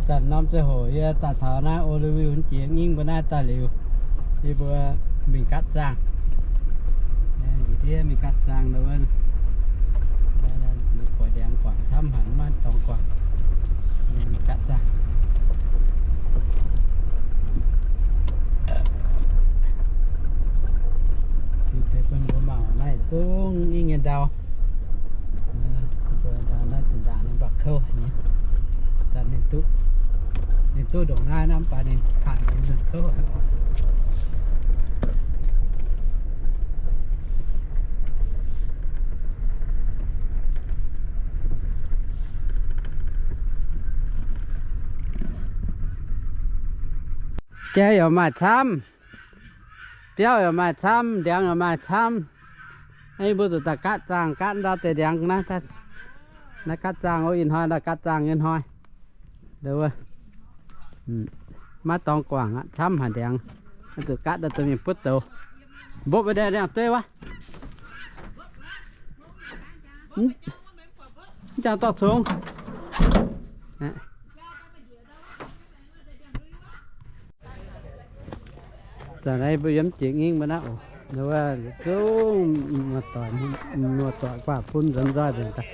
Zanc norm ziangh hoc yie daaih taux naaiv O L V hungh jiex ngingv mbuo naaiv daaih liuz, yie mbuo mingh gaatv zaangh. Njiec ndiev mingh gaatv zaangh nor, guaix ndiangx guangc camv haic, maiv dorngx guangc. Mingh gaatv zaangh. Ziux deix bun mbuo mangc naaiv zungv nyei ndau. Mbuo ndau naaiv zinh ndaangc ninh mbuo kouv haic nyei. Daaih ninh duqv, ninh duqv ndongc naaiv, mv baac ninh paanc jienv nzunc kouv haic. Jai yaac maaih camv, biauv yaac maaih camv, ndiangx yaac maaih camv. Mbuo zuqc daaih gaatv zaangh, gaatv ndau deix ndiangx naaiv. Naaiv gaatv zaangh, ih hnoi naaiv gaatv zaangh nyei hnoi. Maiv dorngx guangc aqv, camv haic ndiangx. Zuqc gaatv daaih dongh mienh butv douz. Mbopv wuov deix ndiangx-dueiv wuov. Mv jangx dorh congx. Zanc naaiv mbuo yiem jiex ngingv mbuo naaiv oc, wuov zungv muoz-doic, muoz-doic guaax fun nzuonx nzoih nzengc daaih.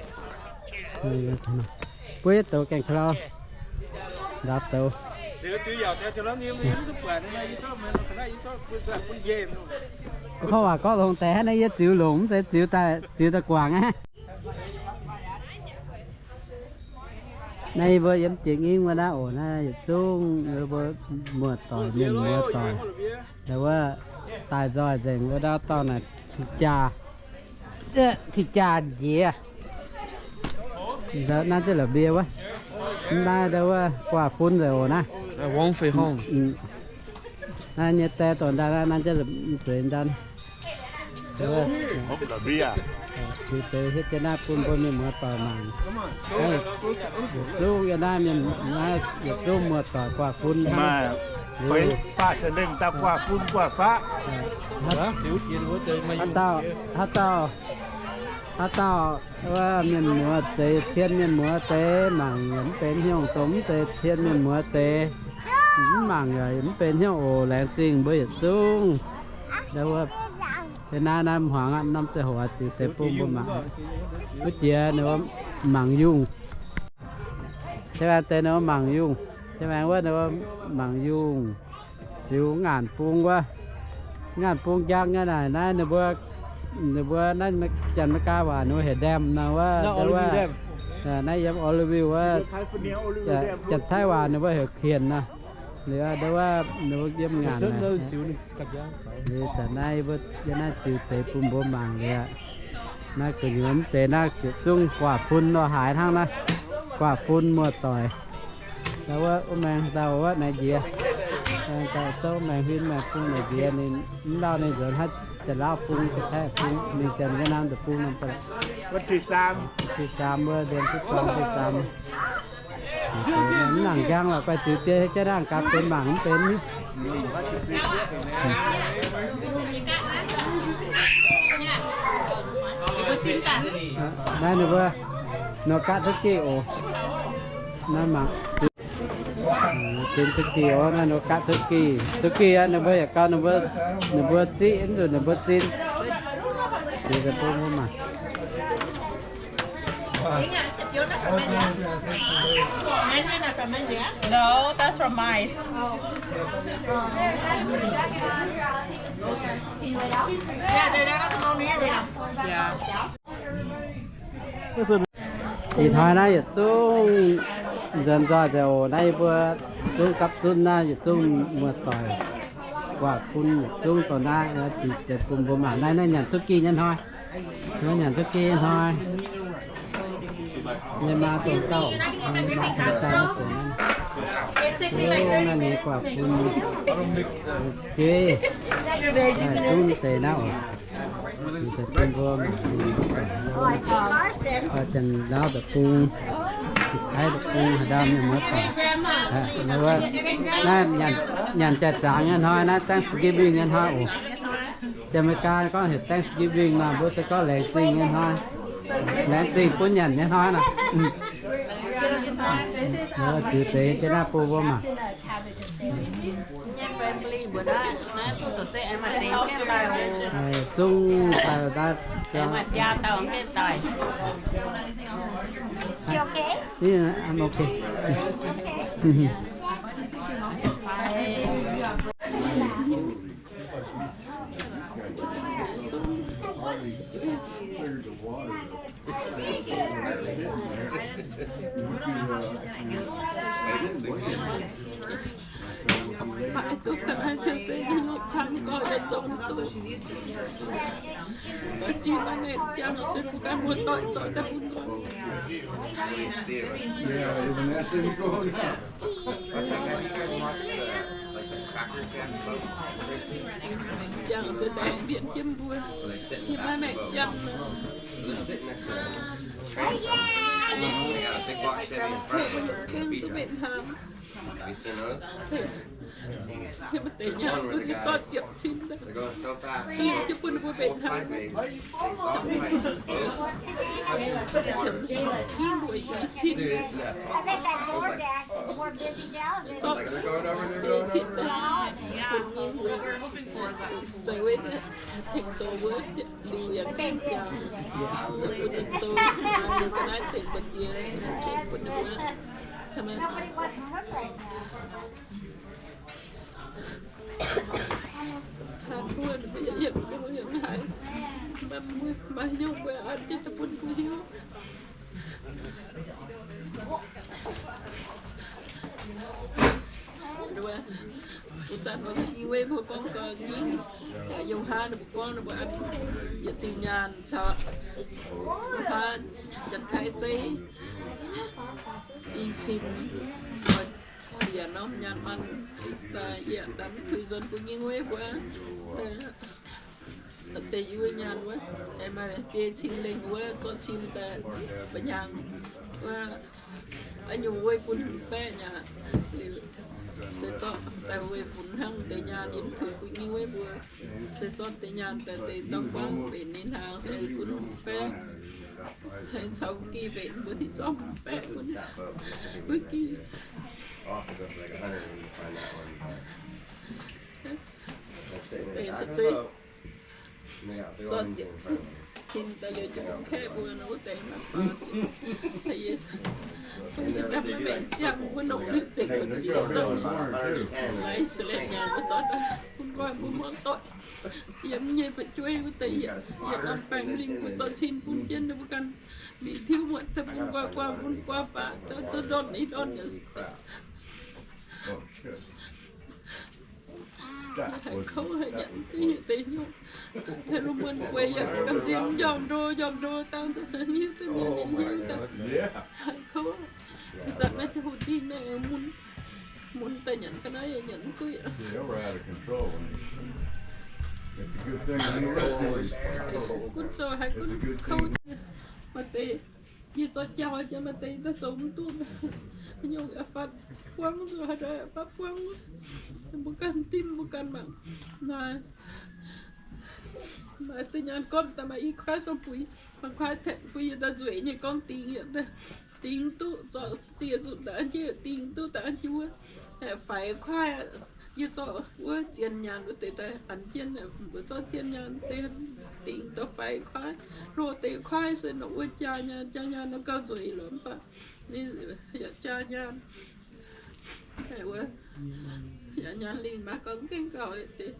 Buov yietv douz gaengh ka'lau, nzaaux douz. Gorngv waac gorngv longx deix hnangv naaiv yie ziux longc mv zeiz ziux daaih, ziux daaih guangc aqv. Naaiv yie mbuo yiem jiex ngingv wuov naaiv oc, naaiv yietc zungv mbuo muoz-doic, mienh muoz-doic, wuov daaih nzoih nzengc wuov ndau dorngh naaic, cing-jaa, cing-jaa njiec. Naaiv duqv la'mbie wuov, naaiv wuov guaax fun nzengc oc naaiv. Naaiv nyei die dorh ndau naaiv, naaiv zueiz ndau. Ziux deix hietv jienv naaiv bun mbuo mienh muoz-doic mangc. Yietc zungv yiem naaiv mienh, naaiv yietc zungv muoz-doic guaax fun hnangv. Feix faah ca'lengh daaih guaax fun guaax faqv. Haaix dauh, haaix dauh, haaix dauh wuov mienh muoz zeix cien mienh muoz deix mangc yaac mv benx hnyouv, dongh mv zeix cien mienh muoz deix mv mangc yaac mv benx hnyouv oc. Laengz zingh mbuo yietc zungv. Yiem naaiv, naaiv hmuangx aqv, norm ziangh hoc ziux deix bun mbuo mangc. Wuov jiex ninh mbuo mangc yungh. Cien maengx deix ninh mbuo mangc yungh. Cien maengx wuov ninh mbuo mangc yungh. Ziux ngaanc bung wuov, ngaanc bung njang nyei naaic, naaiv ninh mbuo, ninh mbuo naaiv Janx-Meigaa waac ninh mbuo heuc ndem nor wuov, naaiv yiem Oroville wuov, Janx-Taiv waac ninh mbuo heuc kien nor. Liuz wuov ninh mbuo yiem ngaanc naaic. Liuz zanc naaiv mbuo yiem naaiv ziux deix bun mbuo mangc liuz aqv. Naaiv gu'nyuoz mv zeiz naaiv yietc zungv guaax fun lorh haaix hnangv naaiv, guaax fun muoz-doic. Wuov, wuov maengx dauh wuov naaiv njiec, dauh souv maengx huin maengx bung naaiv njiec, ninh mv lauh ninh nzuonx haaix Janx-Lauv bung, Janx-Taiv bung, mingh Janx-Meigaa naaiv deic-bung nor. Thi saam wuov, ndiev thi saam. Mv nangc njang lorqc, guai ziux die jaiv nangh gapv benx mangc mv benx ni. Naaiv ninh mbuo nor gaatv turkey oc. Naaiv mangc, benx turkey oc. Naaiv ninh mbuo gaatv turkey. Turkey aqv, ninh mbuo yaac gau, ninh mbuo, ninh mbuo ziqv, mv zuqc ninh mbuo zin. Ziux daaih bun mbuo mangc. No, that's from mice. Yeah, they don't know me. Yeah. Ih hnoi naaiv yietc zungv nzuonx nzoih nzengc oc. Naaiv yie mbuo zungv gapv zunv naaiv yietc zungv muoz-doic, guaax fun yietc zungv dorh naaiv ziux deix bun mbuo mangc. Naaiv, naaiv nyanc turkey nyei hnoi. Naaiv nyanc turkey nyei hnoi. Nyei maa dongh dauh, nyei maa dongh dauh naaiv seix naaiv. Naaiv nyei guaax fun. Ok. Daaih zungv deix naaiv oc. Deix bun mbuo mangc. Janx-Lauv deic-bung, Taiv deic-bung, haaix dauh mienh muoz-doic. Naaiv nyanc jaaix-zaangc nyei hnoi, naaiv Thanksgiving nyei hnoi oc. Janx-Meigaa gorngv heuc Thanksgiving nor, mbuo se gorngv laengz zingh nyei hnoi. Laengz zingh bun nyanc nyei hnoi nor. Ziux deix jienv naaiv bung wuov maah. Zungv daaih daaih. I'm okay. Wuov zanc mbuo nyei wuov mbuo gorngv gau nyingv, yiem haav ninh mbuo gorngv ninh mbuo yietc diuh nyaanh caux wuov haav Janx-Taiv zeiv i cin siec norm nyaanh muangx, yie daaih mv tuix nzuonx bun nyingv wuov mbuo deix yie wuov nyaanh wuov, maaih biei cin lengh wuov zorqv cin daaih mba'nyaangc wuov, nyungc weih bun baeqv nyaanh, se zorqv daaih weih funx hnangv deix nyaanh yiem tuix bun nyingv wuov mbuo, se zorqv deix nyaanh daaih deix dorngx buangv mbenc ninh hnaangx se bun baeqv, caux wuov gih mbenc mbuo tin zorqv baeqv bun wuov gih. Deix se zeiv zorqv cin daaih liouh jienv kaeqv mbuo nor wuov deix maaih faaux zieqc. Yie daaih maiv mengh siang wuov nongc ninh zengc wuov ziex zong, laaix sueih nyei mbuo zorqv daaih bun nqoi mbuo muoz-doic yiem nyei fu'jueiv wuov deix, yietc norm baengh lingh mbuo zorqv cin bun jienv ninh mbuo ganh mingh tiuv muotc daaih bun nqoi guaav bun guaav baac daaih zorqv ndorn i ndorn yaac Haiz kouv haiz nyanc zingh deix hnyouv. Haiz lungh muonz gueix yaac gamh nziex njormh ndo njormh ndo dangh hiuv duqv mienh mienh hiuv daaih. Haiz kouv. Zanc naaiv jiex hoc dingh naaiv mun, mun daaih nyanc ga'naaiv yaac nyanc mv duqv. Gunv zoux haiz gunv kouv. Maaih deix yie zorqv jauh jiex maaih deix daaih zoux mv duqv. Nyungc yaac faatv buangv, haaix dauh yaac faatv buangv. Mbuo ganh dimv mbuo ganh mangc. Naaiv maaih deix nyaanh gorngv daaih maaih i kuaaiv sorng buix, maaih kuaaiv taeqv bun yie daaih nzueic nyei gorngv dingx yaac dingx duqv, zorqv ziex nzunc daaih an jienv dingx duqv daaih an jienv wuov. Faix kuaaiv, yie zorqv wuov zien nyaanh wuov deix daaih an jienv, mbuo zorqv zien nyaanh deix dingx dorh faix kuaaiv. Hlo deix kuaaiv se nor wuov jaa nyaanh, jaa nyaanh nor gauh nzueic lorqc mv baac ninh yaac jaa nyaanh. Wuov yaac nyaanh lingh maiv gauh gaengh gauh deix.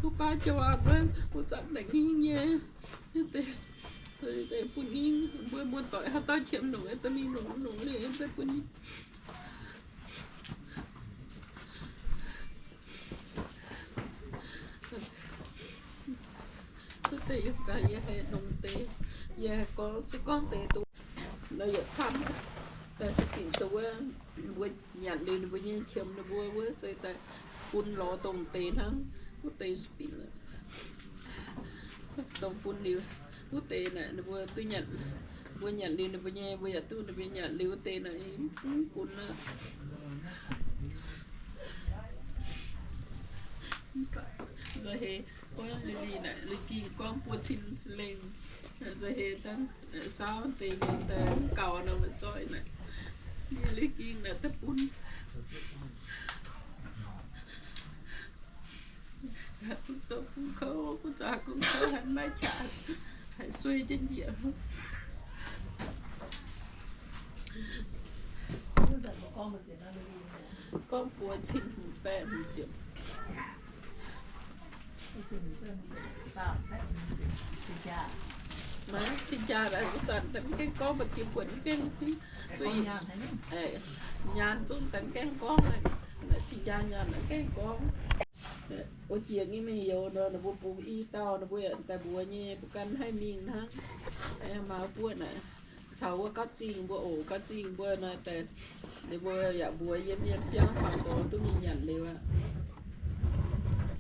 Wuov baav joux aqv, wuov zanc naaic ngingv nyei. Deix bun ngingh, mbuo muoz-doic haaix dauh qiemx longc, daaih mingh longc longc liuz daaih bun Wuov deix yie haiz longx deix, yie haiz gorngv se gorngv deix duqv nor yietc camv, daaih se bingx duqv wuov, mbuo nyanc liuz ninh mbuo nyei qiemx ninh mbuo wuov se daaih bun lorz dongh deix hnangv. Wuov deix se bingx dongh bun liuz, wuov deix naaic ninh mbuo duqv nyanc, mbuo nyanc liuz ninh mbuo nyei, mbuo yaac duqv ninh mbuo nyanc liuz wuov deix naaic mv bun aqv. Nzauh heix Liuz naaic, liuz ging gorngv buo cin lengh, za'heix dangh saauv deix nyei daaih gaux nor, maiv zoih naaic. Liuz ging naaic daaih bun zoux gong kouv, gunv zoux gong kouv haiz maiv qaqv, haiz suei jienv njiec. Gorngv buo cin hmz baeqv hmz ziepc. Maiv, cing jaa naaic wuov zanc daaih mv gaengh gorngv, mbu'ziex buonc mv gaengh, zuqc nyaanh zungv daaih mv gaengh gorngv, cing jaa nyaanh mv gaengh gorngv. Wuov jiex nyei mienh youz nor, ninh mbuo bungx i dauh, ninh mbuo yaac daaih mbuox nyei, mbuo ganh haih mingh hnangv. Maaih buoqv naaic caux wuov gauv zingh mbuo oc, gauv zingh mbuo nor daaih, ninh mbuo yaac mbuox yiem mienh biauv faaux gorx duqv mingh nyanc liuz aqv.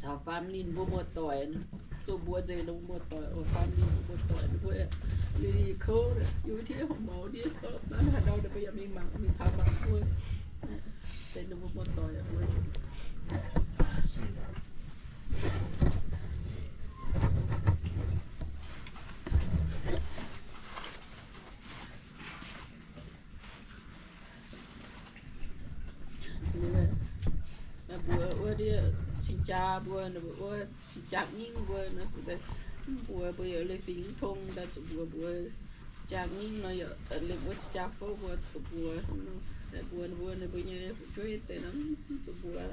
Caux faam ninh mbuo muoz-doic, zuqc mbuox nzengc ninh mbuo muoz-doic oc, faam ninh mbuo muoz-doic ninh mbuo liuz kouv, yie tiev hungh mouz ndiev sortv naaiv haaix ndau ninh mbuo yaac mingh mangc, mingh taux mangc mbuo. Deix ninh mbuo muoz-doic mbuo mbuox wuov ndiev cing jaa mbuo, wuov cing jaa nyingv mbuo nor, mbuox mbuo yaac leiz fingx tong daaih zuqc mbuox mbuox cing jaa nyingv nor, yaac leiz mbuo cing jaa fouv mbuo zuqc mbuox, mbuox mbuo ninh mbuo nyei fu'jueiv deix nor zuqc mbuox.